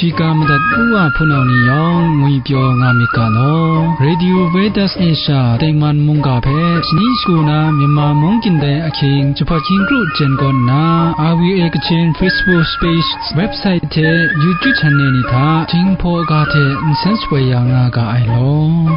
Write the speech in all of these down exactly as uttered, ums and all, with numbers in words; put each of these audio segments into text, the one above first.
Shiga madat u wa hpunau ni yawng ngwi pyaw nga myit ga law. Radio Veritas Asia tengman mungga hpe shani shagu na Myanmar mung kyin dai ahkying jahpat hkying kru jen kaw nna, R V A Kachin Facebook page, website hte YouTube channel ni hta Jinghpaw ga hte nsen shapoi ya nga ga ai law.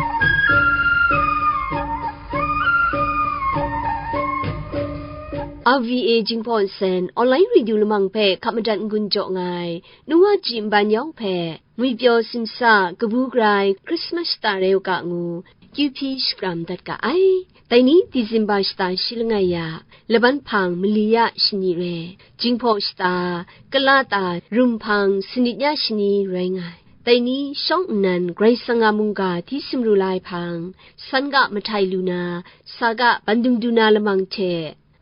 R V A Jinghpaw Nsen Online Radio Lamang hpe hkap madat n-gun jaw nga ai, nu wa ji nban yawng hpe, ngwi pyaw simsa, kabu gara ai Christmas shata rai u ga ngu, kyu hpyi shakram dat ga ai. Dai ni Disemba shata shi langai ya, laban hpang mali ya shani rai, Jinghpaw shata, kala ta rum hpang sanit ya shani rai nga ai. Dai ni shawng nnan Karai Kasang a mungga hti sumru la ai hpang, san ga mahtai lu na, sa ga bandum du na lamang hte,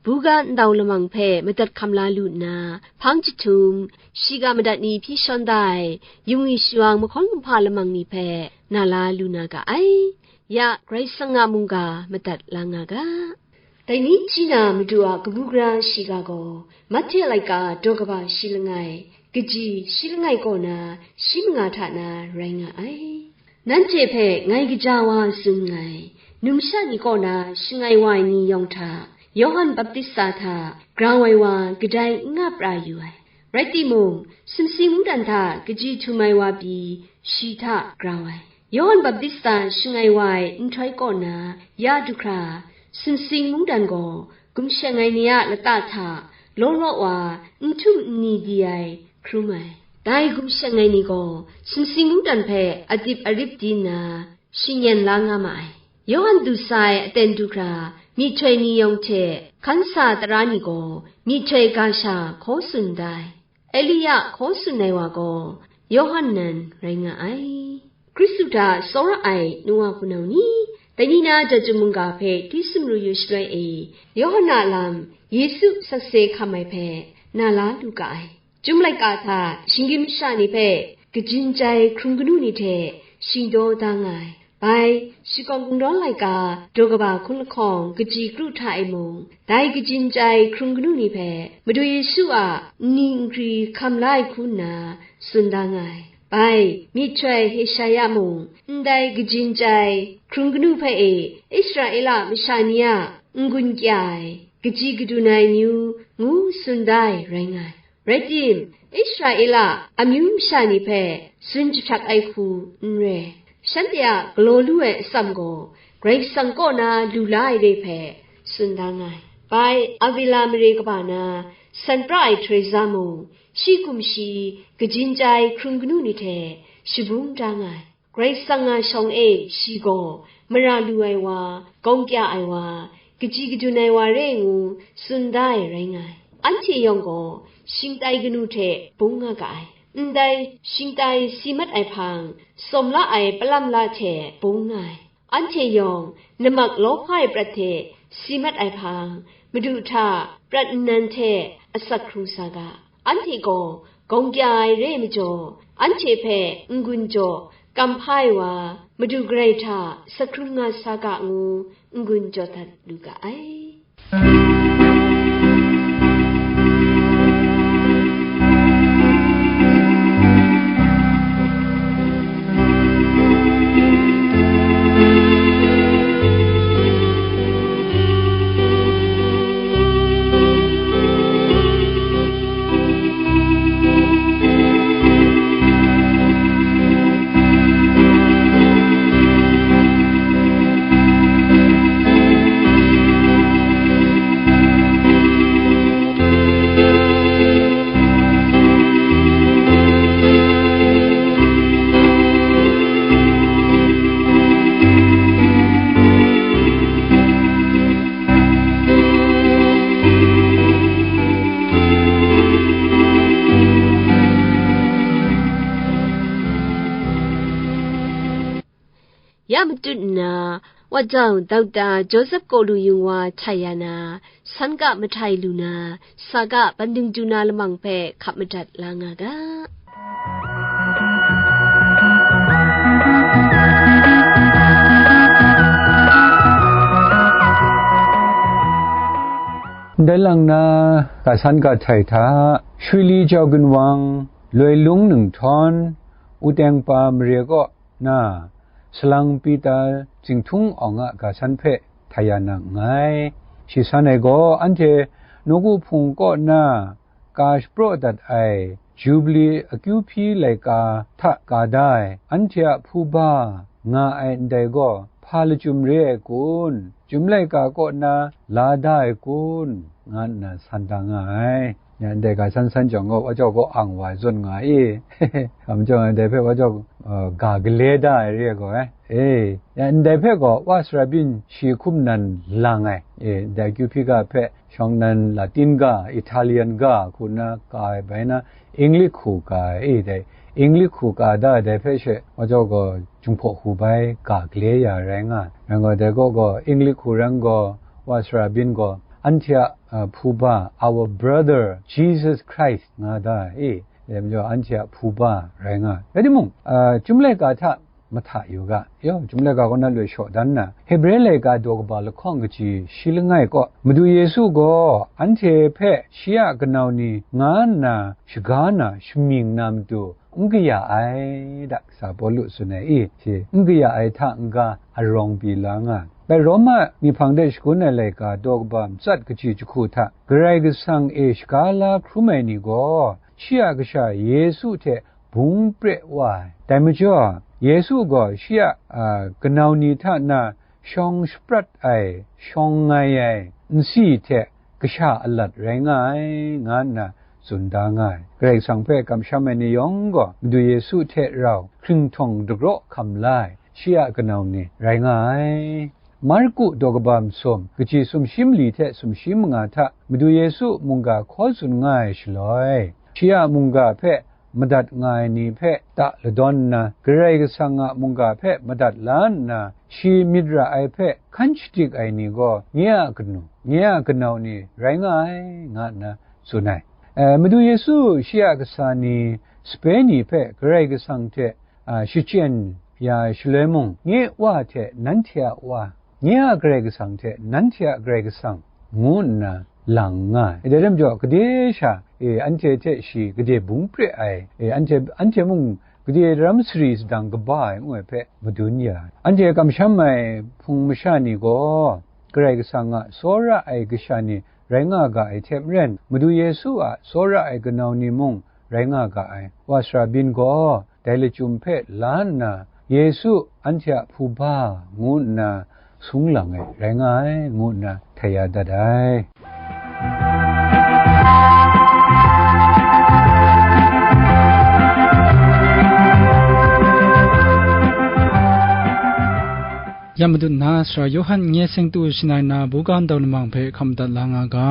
buga ndau lamang hpe madat hkam la lu nna, hpang jahtum, shiga madat ni hpyi shawn da ai, yung wi shawang mahkawn kumhpa lamang ni hpe na la lu na ga ai. Ya Karai Kasang a mungga madat la nga ga. Dai ni hpyi na Madu a kabu gara shiga gaw, Mahte laika daw kaba shi langai, kaji shi langai kaw na shi manga hta na rai nga ai. Nanhte hpe ngai kaja wa tsun nngai, numsha ni kaw na shangai wa ai ni yawng hta, Yawhan Baptista hta grau ai wa kadai n nga pra yu ai. Rai timung, sumsing mungdan hta kaji htum ai wa pyi, shi hta grau ai. Yawhan Baptista shangai wa ai nhtoi kaw na ya du hkra, sumsing mungdan gaw gumshawn ai ni a lata hta law law wa n htum n ni di ai hkrum ai. Dai gumshawn ai ni gaw sumsing mungdan hpe adip arip di nna, shingyen la nga ma ai. Yawhan du sa ai aten du hkra, myihtoi ni yawng hte hkan sa tara ni gaw myihtoi ga sha hkaw tsun da ai. Elia hkaw tsun ai wa gaw, Yawhan nan rai nga ai. Hkristu hta tsawra ai nu wa hpunau ni, dai ni na Datu mungga hpe hti sumru yu shaloi e, Yawhan a lam, Yesu sakse hkam ai hpe, na la lu ga ai. Chyum laika hta shinggyim masha ni hpe kajin chyai hkrung kanu ni hte shingdaw da nga ai. Bai, shakawng kungdawn laika daw kaba hkun lahkawng kaji kru hta e mung, dai kajin chyai hkrung kanu ni hpe Madu Yesu a nni nkri hkam la ai hku nna tsun da nga ai. Bai, myihtoi Hesaya mung, ndai kajin chyai hkrung kanu hpe e Israela masha ni a n-gun kya ai, kaji kadun ai amyu, ngu tsun da ai rai nga ai. Rai tim, Israela amyu masha ni hpe tsun jahpyak ai hku n re. Shanhte a galaw lu ai atsam gaw Karai Kasang kaw na lu la ai re hpe tsun da nga ai. Bai, Avila mare kaba na san pra ai Teresa mung, shi kumshi kajin chyai hkrung kanu ni hte shabung da nga ai. Karai Kasang a shawng e shi gaw mara lu ai wa, gawng kya ai wa, kaji kadun ai wa re ngu tsun da ai rai nga ai. Anhte yawng gaw shingtai kanu hte bung nga ga ai. Ndai shingtai si mat ai hpang, sawm la ai palam la hte bung nga ai. Anhte yawng namak lawhpa ai prat hte si mat ai hpang, Madu hta prat nnan hte asak hkrung sa ga. Anhte gaw gawng kya ai re ai majaw, anhte hpe n-gun jaw kam hpa ai wa, Madu Karai hta asak hkrung nga sa ga ngu n-gun jaw dat lu ga ai. Ya matut nna, Wajau Dokta Joseph Kalu Yung wa htai ya na, san ga mahtai lu na, sa ga bandum du na lamang hpe hkap madat la nga ga. Ndai lang na, ga san ga htai hta, Shwi Li Jau Gun Wang, Loi lung nhtawm, wuteng pa mare kaw na, salang Pita zinghtung awng a ga san hpe htaya na nngai. Shi san e gaw, anhte nawku hpung kaw na ka shapraw dat ai Jubli akyu hpyi laika hta ka da ai, anhte a hpuba nga ai ndai gaw, hpa lachyum re ai kun? Chyum laika kaw na la da ai kun? Nga nna san da nga ai. Ya, ndai ga san san jang gaw, wa jau gaw ang wa ai zawn nga i. Kam jang ai, dai hpe wa jau, uh, ga gale da ai re ai gaw, eh. E, ya, ndai hpe gaw, wa sara byin shi hkum nan lang ai. E, ndai akyu hpyi ga hpe, shawng nan Latin ga, Italian ga, hku na ka ai bai na, English hku ka ai, e, dai, English hku ka da ai dai hpe she, wa jau gaw, Jinghpaw hku bai ga gale ya rai nga ai. Rai gaw, dai gaw gaw, English hku ran gaw, wa sara byin gaw, anhte a, a, hpuba, our brother, Jesus Christ, nga da ai, e, dai majaw, anhte a hpuba rai nga ai. Rai timung, a, Chyum laika hta mahta yu ga, yaw, Chyum laika kaw na loi shaw dan na, Hebre laika daw kaba lahkawng kaji shi langai kaw, Madu Yesu gaw anhte hpe shi a kanau ni nga nna shaga na shamying na matu, n kaya ai da, kasa Pawlu tsun ai i, shi n kaya ai hta n-ga arawng pyi la nga ai. Bai Roma myi hpang de shagun ai laika daw kaba matsat kaji jahku hta, Karai Kasang e shaga la hkrum ai ni gaw, shi a Kasha Yesu hte bung pre wa ai. Dai majaw, Yesu gaw shi a, a, kanau ni hta na shawng shaprat ai, shawng ngai ai, nsi hte kasha alat rai nga ai, nga nna tsun da nga ai. Karai Kasang hpe kamsham ai ni yawng gaw, Madu Yesu hte rau hkringhtawng dagraw hkam la ai, shi a kanau ni rai nga ai. Marku daw kaba masum, kaji sumshi mali hte sumshi manga hta Madu Yesu mungga hkaw tsun nga ai shaloi, shi a mungga hpe madat nga ai ni hpe ta ladawn nna, Karai Kasang a mungga hpe madat la nna, shi myit ra ai hpe hkan shadik ai ni gaw, nye a kanu, nye a kanau ni rai nga ai, nga nna tsun ai. E, Madu Yesu shi a kasa ni sape ni hpe Karai Kasang hte, a, shachyen ya ai shaloi mung, nye Wa hte nanhte a Wa, nye a Karai Kasang hte nanhte a Karai Kasang, ngu nna lang nga ai. Dai rai majaw, gade sha, e, anhte hte shi gade bung pre ai, e, anhte, anhte mung gade daram sari sadang kaba ai ngu ai hpe madun ya ai. Anhte kamsham ai hpung masha ni gaw, Karai Kasang a tsawra ai kasha ni rai nga ga ai hte maren, Madu Yesu a tsawra ai kanau ni mung rai nga ga ai. Wa sara byin gaw, dai lachyum hpe la nna, Yesu anhte a hpuba ngu nna sung lang ai rai nga ai, ngu nna htaya dat ai. Ya madat na, Sara Yawhan nye seng tu shangai na buga ndau lamang hpe hkam dat la nga ga.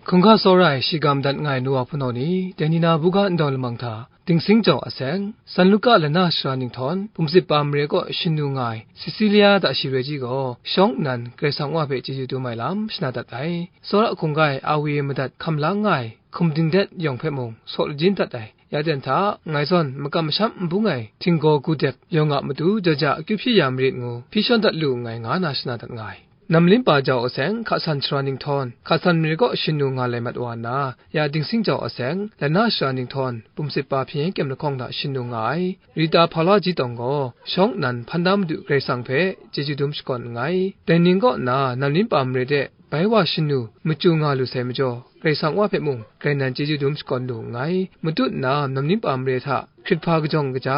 Hkungga tsawra ai, shiga madat nga ai nu wa hpunau ni, dai ni na buga ndau lamang hta, Dingsing jau aseng, San Luka lana sara ninghtawn, pumsit pa mare kaw shanu nga ai Sisilia hta shi rai ji gaw, shawng nnan Karai Kasang Wa hpe chyeju dum ai lam shana dat ai. Tsawra hkungga e awi madat hkam la nga ai hkum dingdet yawng hpe mung saw lajin dat ai. Ya jan hta, ngai zawn makam masham n bung ai htinggaw gudek yawng a matu jaja akyu hpyi ya marit ngu hpyi shawn dat lu nngai, nga na shana dat nga ai. Namlim pa jau aseng, hka san sara ninghtawn, hka san mare kaw shanu nga lai mat wa nna, ya dingsing jau aseng, lana sara ninghtawn, pumsit pa hpyen kyem lahkawng hta shanu nga ai. Rita Hpaula Ji Tawng gaw, shawng nnan hpan da Madu Karai Kasang hpe chyeju dum shakawn nngai. Dai ning kaw nna, namlim pa mare de, bai wa shanu, machyu nga lu sai majaw, Karai Kasang Wa hpe mung, grai nan chyeju dum shakawn lu nngai. Matut nna, namlim pa mare hta, hkrit hpa kajawng kaja,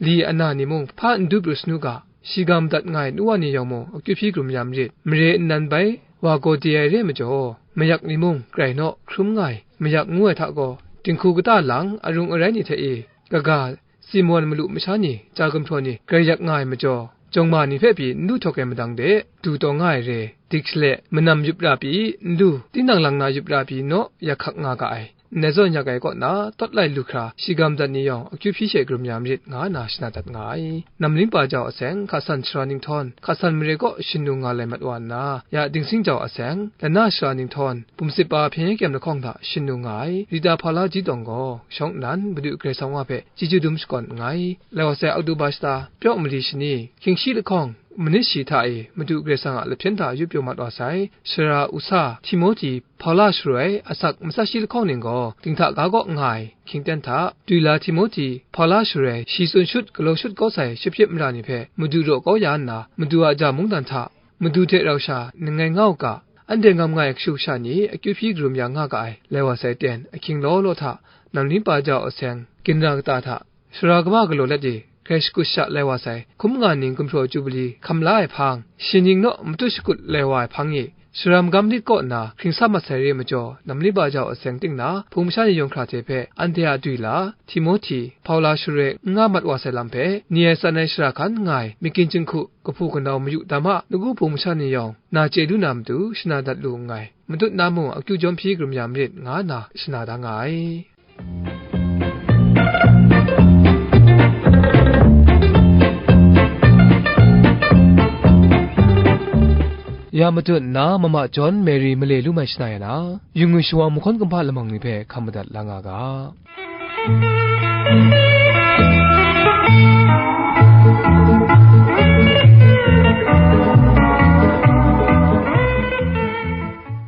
li ana ni mung hpa n du pru sanu ga, shiga madat nga ai nu wa ni yawng mung akyu hpyi hkrum ya marit. Mare nnan bai wa gaw de ai re ai majaw, mayak ni mung grai naw hkrum nga ai, mayak ngu ai hta gaw, dinghku kata lang arung arai ni hte e, kaga, Simon malu masha ni, ja gumhpraw ni grai yak nga ai majaw, jawng ma ni hpe pyi n lu htawk ai madang de, du taw nga ai re, dik shale, manam yup ra pyi n lu, tinang lang na yup ra pyi naw yak hkak nga ga ai. ndai zawn yak ai kaw na, tawt lai lu hkra, shigam dat ni yawng akyu hpyi she karum ya marit, nga na shana dat nga ai. Namlimpa jau aseng, hka san sara ninghtawn, hka san mare kaw shanung nga lai mat wa nna, ya Dingsing jau aseng, lana sara ninghtawn, bumsip pa hpyen yen kyem lahkawng hta shanung nga ai, Rita Hpaula Ji Tawng gaw, shawng nnan, Madu Karai Kasang wa hpe chyeju dum shakawn nngai. Lai wa sai Oktoba shata, pyaw mali shani, hkying shi lahkawng, manit shi hta e, Madu Karai Kasang a lahpyen hta yup pyaw mat wa sai, sara usa, Htimawhti, Hpaula sharoi, asak matsa shi lahkawng ning gaw, dinghta ga kaw nga ai, hkying ten hta, Duila Htimawhti, Hpaula sharoi, shi tsun shut, galaw shut kau sai, shapyip mara ni hpe, Madu raw kau ya nna, Madu a ja mungdan hta, Madu hte rau sha, nang ngai nga u ga, anhte ngam nga ai kashu kasha ni, akyu hpyi karum ya nga ga ai, lai wa sai ten, ahkying law law hta, namlimpa jau aseng, ginra kata hta, sara kaba galaw let e, grai shakut sha lai wa sai, hkum nga ning gumhpraw Jubili hkam la ai hpang, shi ning naw matut shakut lai wa ai hpang e, sara magam lit kaw nna hkring sa mat sai re ai majaw, namlimpa jau aseng ting na, hpung masha ni yawng hkra hte hpe, anhte a Duila, Htimawhti, Hpaula sharoi n nga mat wa sai lam hpe, ni ai tsan ai shara hkan n nga ai, makin jinghku, kahpu kanau mayu dam a, nawku hpung masha ni yawng, na chye lu na matu, shana dat lu nngai. Matut na mung akyu jawm hpyi karum ya marit, nga nna shana da nga ai. Ya matut nna, mama John Mary male lu mai shana ya na, yu ngwi shawa mahkawn kumhpa lamang ni hpe hkam madat la nga ga.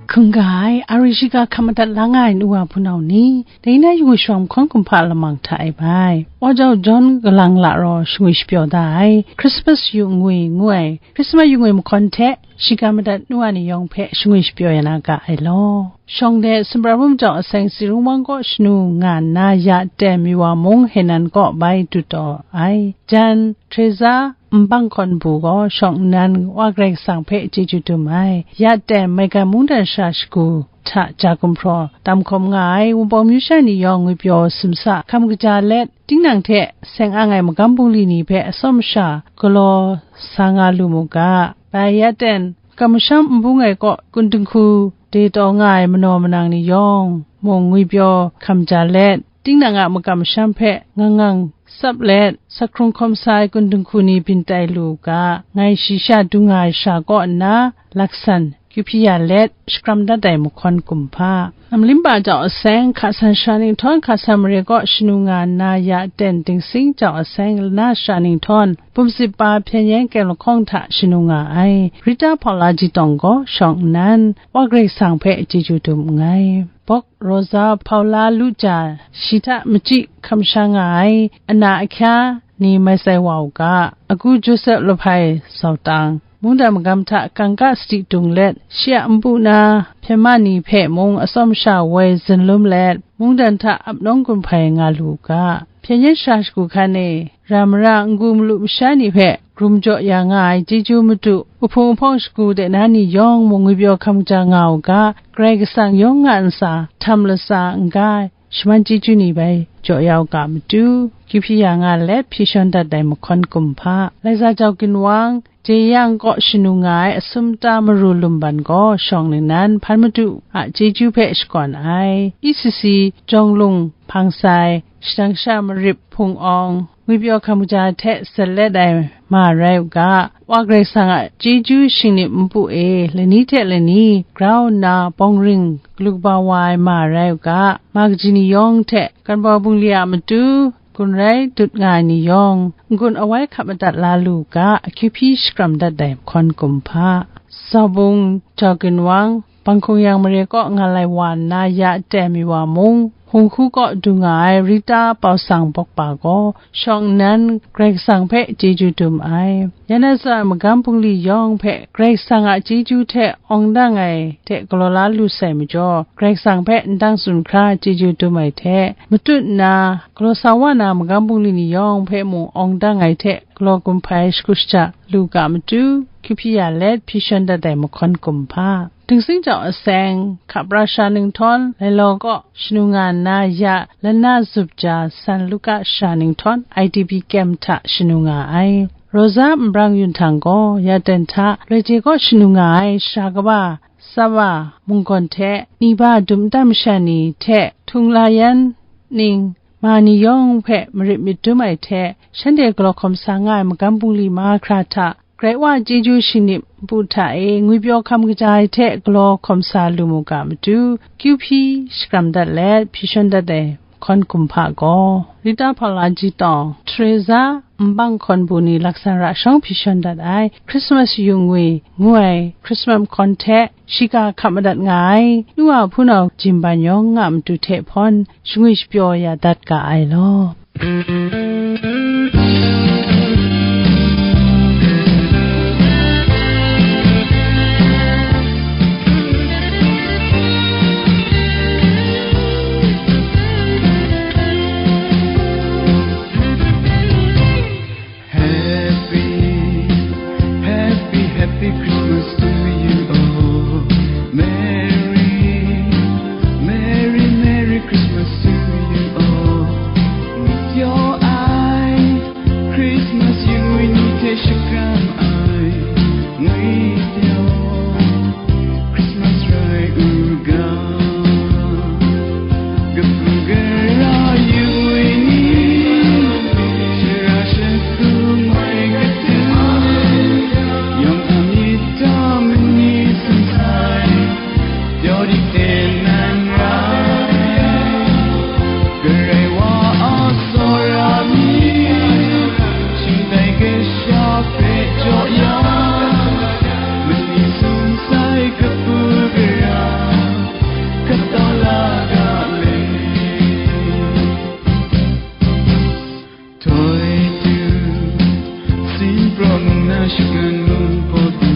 Hkungga ai, a ri shiga hkam madat la nga ai nu wa hpunau ni, dai na yu shawng hkawng kumhpa lamang hta e bai. Wa jau John Galang la raw shangwi shapyaw da ai, Christmas yu ngwi ngu ai, Christmas yu ngwi mahkawn hte, shiga madat nu wa ni yawng hpe shangwi shapyaw ya na ga ai law. Shawng de sumprabum jau aseng Sirung Wang kaw shanu nga nna ya ten mi wa mung Henan kaw bai dut taw ai. Jan Treza Nbang hkawn bu gaw shawng nnan Wa Karai Kasang hpe chyeju dum ai. Ya ten maigan mungdan sha shagu hta ja gumhpraw tam hkawm nga ai Wunpawng myu sha ni yawng ngwipyaw simsa hkam kaja let, tinang hte seng ang ai magam bungli ni hpe atsawm sha galaw sa nga lu mu ga. Bai ya ten, kamsham nbung ai kaw kun dinghku de taw nga ai manaw manang ni yawng mung ngwipyaw hkam ja let, tinang a makam masham hpe ngang ngang tsap let, sa hkrung hkawm sa ai kun dinghku ni byin tai lu u ga, ngai shi sha dung nga ai sha kaw nna, laksan kyu hpyi ya let, shakram dat ai mahkawn kumhpa. Namlimpa jau aseng, hka san sha ninghtawn hka san mare kaw shanu nga nna ya ten Dingsing jau aseng, lana sha ninghtawn, bumsip pa hpyen yen kyem lahkawng hta shanu nga ai, Rita Hpaula Ji Tawng gaw shawng nnan, Wa Karai Kasang hpe chyeju dum nngai. Bawk Rosa Hpaula Luja, shi hta machyi hkam sha nga ai, ana ahkya ni mai tsai wa u ga, agu Josep Lahpai Zautang, mungdan magam hta kangka sadi dung let, shi a npu na hpyen ma ni hpe mung atsawm sha woi zunlum let, mungdan hta ap nawng gun hpai nga lu u ga, hpyen yen sha shagu hkan e, ra mara n-gu malu masha ni hpe grum jaw ya nga ai chyeju madu, uhpung uhpawng shagu de na ni yawng mung ngwipyaw hkam ja nga u ga, Karai Kasang yawng nga ntsa, htam latsa n-ga, shaman chyeju ni bai jaw ya u ga matu, kyu hpyi ya nga let hpyi shawn dat ai mahkawn kumhpa, Laiza jau ginwang, Jeyang kaw shanu nga ai asum ta maru lumban gaw shawng ningnan hpan madu a chyeju hpe shakawn ai. E C C Jawng Lung hpang sai, shadang sha marip hpung awng, ngwipyaw hkam kaja hte sat let ai ma rai u ga, Wa Karai Kasang a chyeju shingnip npu e lani hte lani grau nna bawng ring galu kaba wa ai ma rai u ga, ma kaji ni yawng hte, Ganbau bungli a matu, gun rai dut nga ai ni yawng, n-gun awai hkap madat la lu u ga, akyu hpyi shakram dat ai mahkawn kumhpa. Zaubung jau ginwang, Bangkung yang mare kaw nga lai wa nna ya aten mi wa mung, Hung Hku kaw du nga ai Rita Pau Sang Bawkpa gaw, shawng nnan Karai Kasang hpe chyeju dum ai. Ya na tsun ai magam bungli yawng hpe Karai Kasang a chyeju hte awng dang ai hte galaw la lu sai majaw, Karai Kasang hpe ndang tsun hkra chyeju dum ai hte, matut nna, galaw sa wa na magam bungli ni yawng hpe mung awng dang ai hte galaw gun hpai shagu shaja lu ga matu, hkyu hpyi ya let hpyi shawn dat ai mahkawn kumhpa. Dingsing jau aseng, hkap ra sha ninghtawn, lailawng kaw shanu nga nna ya, lana zup ja san luka sha ninghtawn, I D P kem hta shanu nga ai. Rosa Nbrang Yun Htang gaw, ya ten hta, Loi Je kaw shanu nga ai, sha kaba, Saba, munggawn hte, Niba dum nta masha ni hte, htung la yan ning, ma ni yawng hpe marit myit dum ai hte, shanhte galaw hkawm sa nga ai magam bungli mahkra hta, Karai Wa chyeju shingnip npu hta e ngwipyaw hkam kaja ai hte galaw hkawm sa lu mu ga matu, kyu hpyi shakram dat let hpyi shawn dat ai hkawn kumhpa gaw, Rita Paula Ji Tawng, Teresa Nbang Hkawn Bu ni laksan ra shawng hpyi shawn dat ai Christmas yu ngwi ngu ai Christmas hkawn hte shiga hkap madat nga ai, nu wa hpunau Jin Ban yawng nga matu hte hpawn shangwi shapyaw ya dat ga ai law. Happy, happy, happy Christmas to you all. Merry, merry, merry Christmas to you all. With your eyes, Christmas yu ngwi ni hte shakram ai, ngwi pyaw, Christmas rai u ga. Kapu gara yu ngwi ni, shara shaku ngoi katu, yawng a myit hta mani sumsai, pyaw dik ten nan rai. Karai Wa a tsawra mi, shingtai kasha hpe jaw ya, mani sumsai kapu gara, kata la ga le. Toi tu, sin prawng na shagan mung paw tu,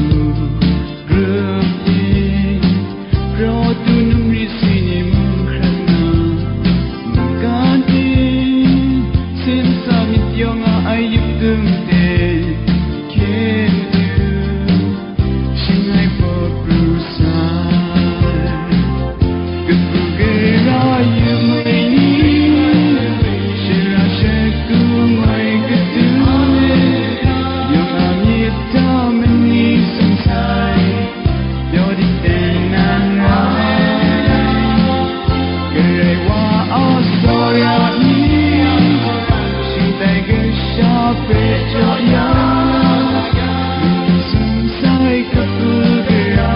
grup ni, praw tu num ri si ni mung hkrat na, mungkan ting, sin sa myit yawng a ai yup tung de, hkye du. Shangai pawt pru sai, kapu gara yu ngwi ni, shara shaku ngoi katu, yawng a myit hta mani sumsai, pyaw dik ten nan rai. Karai Wa a tsawra ni, shingtai kasha hpe jaw ya, mani sumsai kapu gara,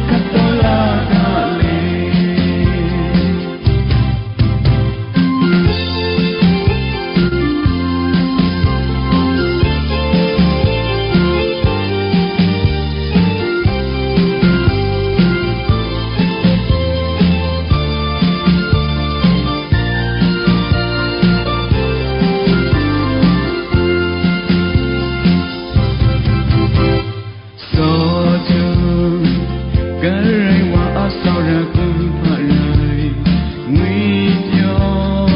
kata la ga le. Sawtu, Karai Wa a tsawra kumhpa rai, ngwi pyaw,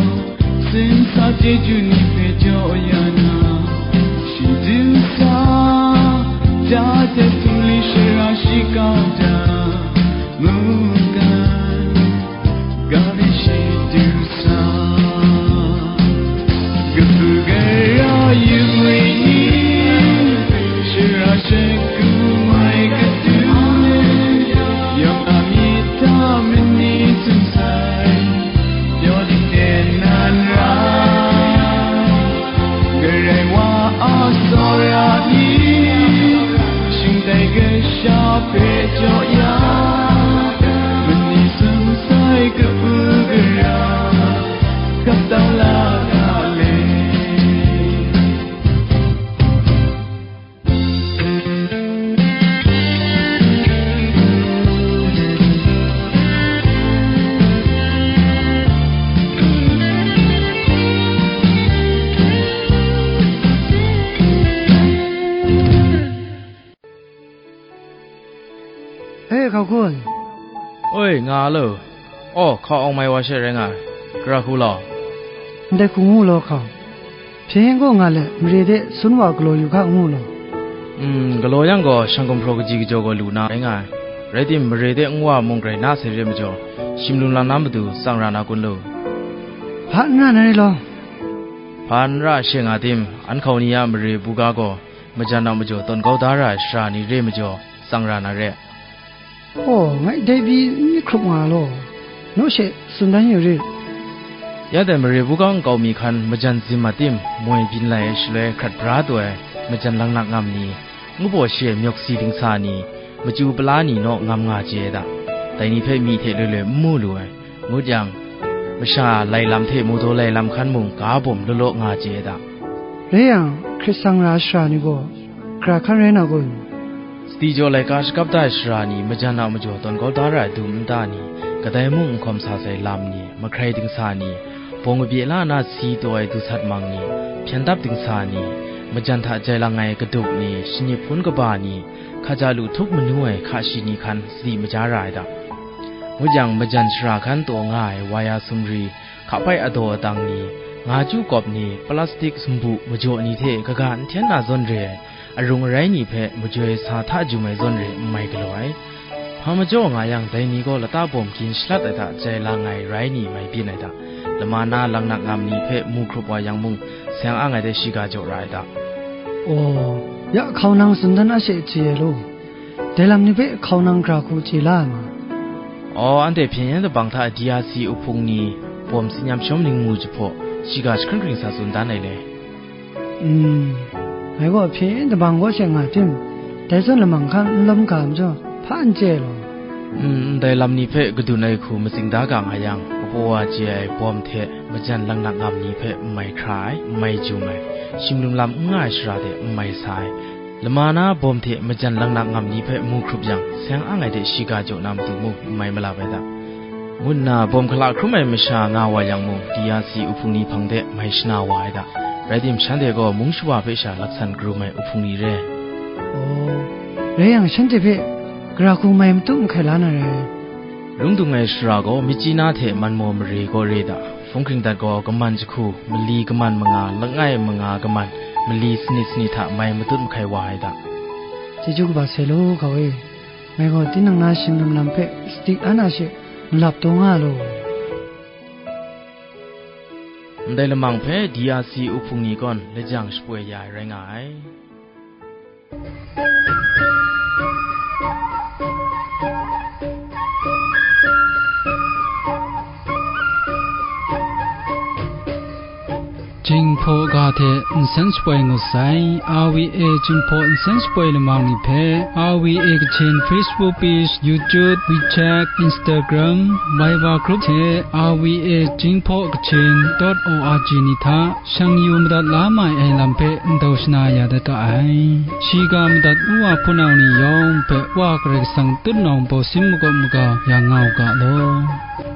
sin sa chyeju ni hpe jaw ya na, shi du sa, ja hte sumli shara shi kau da, mungkan, Gari shi du sa, kapu gara yu ngwi ni, shara shaku ngoi katu, yawng a myit hta mani sumsai, pyaw dik ten nan rai. Karai Wa a tsawra ni, shingtai kasha hpe jaw ya, mani sumsai kapu gara, kata la ga le. E, hkau hkun. Oi, nga lo. Aw, hkau awng mai wa she rai nga ai. Gara hku law. Ndai hku ngu law, hkau. Hpyen gaw nga let, mare de sun wa galaw yu hka ngu law. Mm, galaw yang gaw, shang gumhpraw kaji kajaw gaw lu na rai nga ai. Rai tim, mare de nwa mung grai na sai re majaw, shim lung lang na matu tsang ra na kun lu? Hpa n ra na re law. Hpa n ra she nga tim, an hkau ni a mare buga gaw, majan a majaw tawn kau da ra ai sara ni re majaw, tsang ra na re. Aw, ngai dai pyi n myit hkrup nga law. naw she tsun dan yu rit. Ya dai mare bukang nkau mi hkan majan zim a tim moi byin lai ai shaloi hkrat bra taw ai majan langnak ngam ni, ngu baw shi ai myawk si dingsa ni, machyu pala ni naw ngam nga chye ai da. Dai ni hpe myi hte loi loi n mu lu ai, ngut yang, masha lai lam hte mawdaw lai lam hkan mung ga bawm law law nga chye ai da. Rai yang, hkrit sang ra ai sara ni gaw, gara hkan rai na kun? Sadi jaw laika shakap da ai sara ni, majan a majaw tawn kau da ra ai dum nta ni, kadai mung n hkawm sa sai lam ni, mahkrai dingsa ni, bawng kabye la na si taw ai dusat mang ni, hpyen dap dingsa ni, majan hta jai lang ai kaduk ni, shanip hpun kaba ni, hkaja lu htup manu ai hka shi ni hkan sadi maja ra ai da. Ngut yang, majan shara hkan taw nga ai waya sumri, hkapai adaw adang ni, nga chyu kawp ni, plastik sumbu majaw ni hte kaga n hten na zawn re ai, arung arai ni hpe majoi sa hta jum ai zawn re n mai galaw ai. Hpa majaw nga yang, dai ni gaw lata bawm gin shalat ai hta jai lang ai rai ni mai byin ai da. Lama na langnak ngam ni hpe mu hkrup wa yang mung, seng ang ai de shiga jaw ra ai da. Aw, ya hkaunang tsun dan a she chye ai law, dai lam ni hpe hkaunang gara hku chye la ai ma? Aw, anhte hpyen yen dabang hta D R C uhpung ni bawm tsin yam shawm ning mu jahpaw, shiga jahkring kring sa tsun dan ai le. Mm, ngai gaw hpyen yen dabang kaw she nga tim, dai zawn lamang hkan n lawm ga majaw, hpa n chye ai law. Mm, ndai lam ni hpe kadun ai hku matsing da ga nga yang, kapaw wa chye ai bawm hte majan langnak ngam ni hpe n mai hkra ai, n mai jum ai, shimlum lam n nga ai shara de n mai sa ai, lama na bawm hte majan langnak ngam ni hpe mu hkrup yang, seng ang ai de shiga jaw na matu mung n mai malap ai da. Ngu nna bawm hkala hkrum ai masha nga wa yang mung, D R C uhpung ni hpang de mai shana wa ai da. Rai tim, shanhte gaw mung shawa hpe sha laksan karum ai uhpung ni re. Aw, rai yang, shanhte hpe gara hku mai matut mahkai la na rai. Lung dung ai shara gaw, Myitkyina hte Manmaw mare kaw re da. Hpung hkring dat gaw, kaman jahku, mali kaman manga, langai manga kaman, mali sanit sanit hta mai matut mahkai wa ai da. Chyeju kaba sai law, hkau e. Ngai gaw tinang na shimlum lam hpe sadi an a she nlap taw nga law. Ndai lamang hpe D R C uhpung ni kawn lajang shapoi ya ai rai nga ai. Jinghpaw ga hte nsen shapoi ngut sai, R V A Jinghpaw nsen shapoi lamang ni hpe, R V A Kachin Facebook page, YouTube, WeChat, Instagram, Viber group hte R V A Jinghpaw Kachin dot O R G ni hta shang yu madat la mai ai lam hpe ndau shana ya dat ga ai. Shiga madat u wa hpunau ni yawng hpe Wa Karai Kasang tutnawng baw sin makawp maga ya nga u ga law.